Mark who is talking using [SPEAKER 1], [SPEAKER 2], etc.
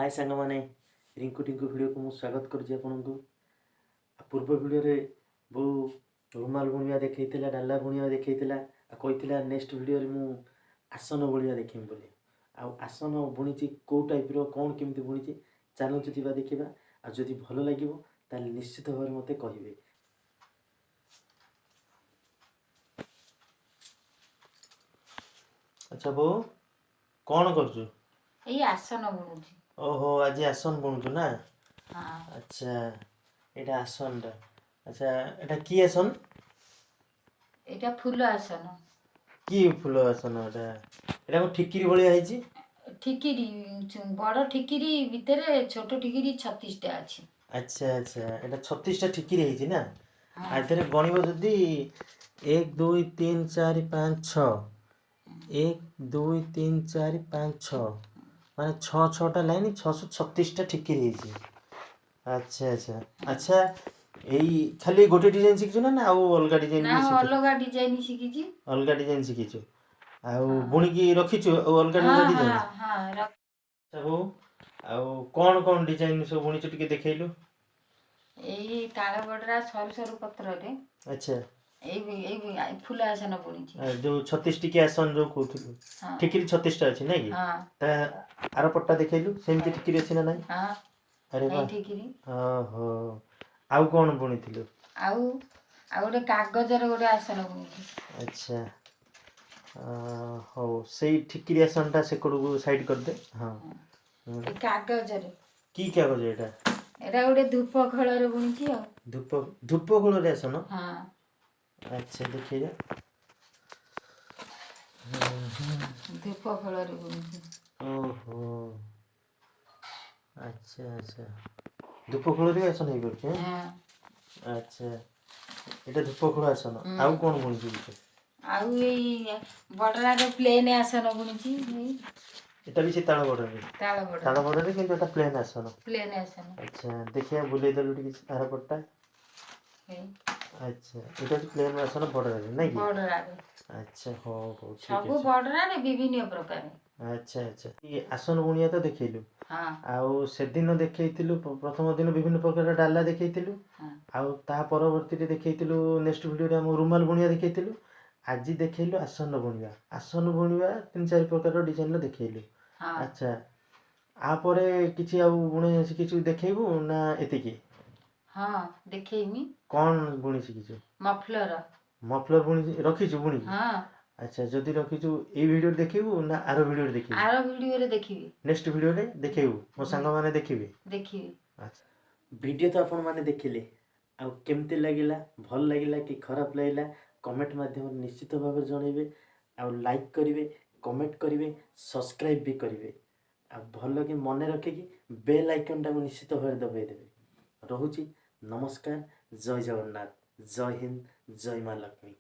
[SPEAKER 1] ହାଏ ସାଙ୍ଗମାନେ, ରିଙ୍କୁ ଟିଙ୍କୁ ଭିଡ଼ିଓକୁ ମୁଁ ସ୍ୱାଗତ କରୁଛି ଆପଣଙ୍କୁ। ଆଉ ପୂର୍ବ ଭିଡ଼ିଓରେ ବୋଉ ରୁମାଲ ବୁଣିବା ଦେଖେଇଥିଲା, ଡାଲା ବୁଣିବା ଦେଖେଇଥିଲା, ଆଉ କହିଥିଲା ନେକ୍ସଟ ଭିଡ଼ିଓରେ ମୁଁ ଆସନ ବୁଣିବା ଦେଖେଇବି ବୋଲି। ଆଉ ଆସନ ବୁଣିଛି କେଉଁ ଟାଇପ୍ର, କ'ଣ କେମିତି ବୁଣିଛି, ଚାଲନ୍ତୁ ଯିବା ଦେଖିବା। ଆଉ ଯଦି ଭଲ ଲାଗିବ ତାହେଲେ ନିଶ୍ଚିତ ଭାବରେ ମୋତେ କହିବେ। ଆଚ୍ଛା ବୋଉ, କ'ଣ କରୁଛୁ?
[SPEAKER 2] ଏଇ ଆସନ ବୁଣୁଛି।
[SPEAKER 1] ଓହୋ, ଆଜି ଆସନ ବୁଣୁଛୁ ନା?
[SPEAKER 2] ହଁ।
[SPEAKER 1] ଆଚ୍ଛା, ଏଇଟା ଆସନଟା। ଆଚ୍ଛା, ଏଇଟା କି ଆସନ?
[SPEAKER 2] ଏଇଟା ଫୁଲ ଆସନ।
[SPEAKER 1] କି ଫୁଲ ଆସନ ଏଟା? ଏଟା କଣ ଠିକିରି ଭଳିଆ ହେଇଛି?
[SPEAKER 2] ଠିକିରି, ବଡ଼ ଠିକିରି ଭିତରେ ଛୋଟ ଠିକିରି 36ଟା ଅଛି।
[SPEAKER 1] ଆଚ୍ଛା ଆଚ୍ଛା, ଏଟା 36ଟା ଠିକିରି ହେଇଛି ନା?
[SPEAKER 2] ହଁ।
[SPEAKER 1] ଏଥିରେ ଗଣିବ ଯଦି 1 2 3 4 5 6, 1 2 3 4 5 6, ମାନେ 6 6ଟା ଲାଇନ୍, 636ଟା ଠିକିରି ହେଇଛି। ଆଚ୍ଛା ଆଚ୍ଛା ଆଚ୍ଛା, ଏଇ ଖାଲି ଗୋଟେ ଡିଜାଇନ ଶିଖିଛୁ ନା ଆଉ ଅଲଗା ଡିଜାଇନ
[SPEAKER 2] ନା,
[SPEAKER 1] ବି ଶିଖିଛୁ?
[SPEAKER 2] ଅଲଗା ଡିଜାଇନ ଶିଖିଛି।
[SPEAKER 1] ଅଲଗା ଡିଜାଇନ ଶିଖିଛୁ ଆଉ
[SPEAKER 2] ହଁ।
[SPEAKER 1] ବୁଣିକି ରଖିଛୁ ଆଉ ଅଲଗା
[SPEAKER 2] ହଁ
[SPEAKER 1] ଅଲଗା
[SPEAKER 2] ହଁ
[SPEAKER 1] ଡିଜାଇନ?
[SPEAKER 2] ହଁ।
[SPEAKER 1] ସବୁ ଆଉ କ'ଣ କ'ଣ ଡିଜାଇନ ସବୁ ବୁଣିଛୁ ଟିକେ ଦେଖେଇଲୁ।
[SPEAKER 2] ଏଇ ତାଳ ବଡ଼ରା ସରୁ ସରୁ ପତ୍ରରେ।
[SPEAKER 1] ଆଚ୍ଛା।
[SPEAKER 2] ଏଇ ଏଇ ଫୁଲ ଆସନ ବୁଣିଛି।
[SPEAKER 1] ଯୋଉ 36 ଟିକିଆ ଆସନ ଯୋଉ କହୁଥିଲୁ,
[SPEAKER 2] ହଁ।
[SPEAKER 1] ଠିକିରି 36ଟା ଅଛି ନାଇଁ କି?
[SPEAKER 2] ହଁ।
[SPEAKER 1] ତା ଆର ପଟଟା ଦେଖେଇଲୁ, ସେମିତି ଠିକିରି ଅଛି ନା ନାଇଁ?
[SPEAKER 2] ହଁ।
[SPEAKER 1] ଆରେ
[SPEAKER 2] ଏଇ
[SPEAKER 1] ବାଃ।
[SPEAKER 2] ଠିକିରି।
[SPEAKER 1] ଓହୋ, ଆଉ କ'ଣ ବୁଣିଥିଲୁ?
[SPEAKER 2] ଆଉ ଆଉ ଗୋଟେ କାଗଜରେ ଗୋଟେ ଆସନ ବୁଣିଛି।
[SPEAKER 1] ଆଚ୍ଛା, ହଉ, ସେଇ ଠିକିରି ଆସନଟା ସେକଡ଼କୁ ସାଇଡ୍ କରିଦେ। ହଁ।
[SPEAKER 2] ଏଇ କାଗଜରେ।
[SPEAKER 1] କି କାଗଜ ଏଇଟା?
[SPEAKER 2] ଏଇଟା ଗୋଟେ ଧୂପ ଖୋଳରେ ବୁଣିଛି ଆଉ।
[SPEAKER 1] ଧୂପ ଖୋଳରେ ଆସନ?
[SPEAKER 2] ହଁ।
[SPEAKER 1] ଆଚ୍ଛା, ଦେଖେଇବା।
[SPEAKER 2] ଧୂପ ଖୋଳରେ ବୁଣିଛି।
[SPEAKER 1] ଓହୋ, ଆଚ୍ଛା ଆଚ୍ଛା, ଧୂପ ଖୋଳରେ ବି ଆସନ ହେଇପାରୁଛି?
[SPEAKER 2] ହଁ।
[SPEAKER 1] ଆଚ୍ଛା, ଏଇଟା ଧୂପ ଖୋଳ ଆସନ। ଆଉ କ'ଣ ବୁଣିଛୁ କିଛି?
[SPEAKER 2] ଆଉ ଏଇ ବଡ଼ରାର ପ୍ଲେନ୍ ଆସନ ବୁଣିଛି ଏଇ।
[SPEAKER 1] ଏଟା ବି ସେ ତାଳ ବଡ଼ରେ?
[SPEAKER 2] ତାଳ ବଡ଼।
[SPEAKER 1] ତାଳ ବଡ଼ରେ, କିନ୍ତୁ ଏଟା ପ୍ଲେନ୍ ଆସନ।
[SPEAKER 2] ପ୍ଲେନ୍ ଆସନ।
[SPEAKER 1] ଆଚ୍ଛା, ଦେଖିବା, ବୁଲେଇ ଦେଲୁ ଟିକେ ଆର ପଟଟା।
[SPEAKER 2] ଏଇ।
[SPEAKER 1] ଆଚ୍ଛା, ଏଇଟା ହଉଛି ପ୍ଲେନ୍ ଆସନ ବଡ଼ରେ ନାଇଁ କି?
[SPEAKER 2] ବଡ଼ରାରେ।
[SPEAKER 1] ଆଚ୍ଛା, ହଉ ହଉ, ଠିକ
[SPEAKER 2] ସବୁ
[SPEAKER 1] ଅଛି।
[SPEAKER 2] ବଡ଼ରାରେ ବିଭିନ୍ନ ପ୍ରକାର।
[SPEAKER 1] ଆଚ୍ଛା ଆଚ୍ଛା, ଇଏ ଆସନ ବୁଣିବା ତ ଦେଖେଇଲୁ।
[SPEAKER 2] ହଁ।
[SPEAKER 1] ଆଉ ସେଦିନ ଦେଖେଇଥିଲୁ, ପ୍ରଥମ ଦିନ ବିଭିନ୍ନ ପ୍ରକାର ଡାଲା ଦେଖେଇଥିଲୁ।
[SPEAKER 2] ହଁ।
[SPEAKER 1] ଆଉ ତା ପରବର୍ତ୍ତୀରେ ଦେଖେଇଥିଲୁ ନେକ୍ସଟ ଭିଡ଼ିଓରେ ଆମ ରୁମାଲ ବୁଣିବା ଦେଖେଇଥିଲୁ। ଆଜି ଦେଖେଇଲୁ ଆସନ ବୁଣିବା। ଆସନ ବୁଣିବା 3 4 ପ୍ରକାରର ଡିଜାଇନର ଦେଖେଇଲୁ।
[SPEAKER 2] ହଁ।
[SPEAKER 1] ଆଚ୍ଛା, ଆ ପରେ କିଛି ଆଉ ବୁଣି ଶିଖିଛୁ ଦେଖେଇବୁ ନା ଏତିକି?
[SPEAKER 2] ହଁ, ଦେଖେଇମି।
[SPEAKER 1] କ'ଣ ବୁଣି ଶିଖିଛୁ?
[SPEAKER 2] ମଫଲର।
[SPEAKER 1] ମଫଲର ବୁଣି ରଖିଛୁ ବୁଣିକି?
[SPEAKER 2] ହଁ।
[SPEAKER 1] ଆଚ୍ଛା, ଯଦି ରଖିଛୁ ଏଇ ଭିଡ଼ିଓରେ ଦେଖେଇବୁ ନା ଆର ଭିଡ଼ିଓରେ ଦେଖେଇବୁ?
[SPEAKER 2] ଆର ଭିଡ଼ିଓରେ ଦେଖିବି।
[SPEAKER 1] ନେକ୍ସଟ ଭିଡ଼ିଓରେ ଦେଖେଇବୁ, ମୋ ସାଙ୍ଗମାନେ ଦେଖିବେ?
[SPEAKER 2] ଦେଖିବି।
[SPEAKER 1] ଆଚ୍ଛା, ଭିଡ଼ିଓ ତ ଆପଣମାନେ ଦେଖିଲେ, ଆଉ କେମିତି ଲାଗିଲା, ଭଲ ଲାଗିଲା କି ଖରାପ ଲାଗିଲା, କମେଣ୍ଟ ମାଧ୍ୟମରେ ନିଶ୍ଚିତ ଭାବରେ ଜଣାଇବେ। ଆଉ ଲାଇକ୍ କରିବେ, କମେଣ୍ଟ କରିବେ, ସବସ୍କ୍ରାଇବ୍ ବି କରିବେ, ଆଉ ଭଲ କି ମନେ ରଖିକି ବେଲ୍ ଆଇକନ୍ଟାକୁ ନିଶ୍ଚିତ ଭାବରେ ଦବାଇ ଦେବେ। ରହୁଛି, ନମସ୍କାର, ଜୟ ଜଗନ୍ନାଥ, ଜୟ ହିନ୍ଦ, ଜୟ ମା ଲକ୍ଷ୍ମୀ।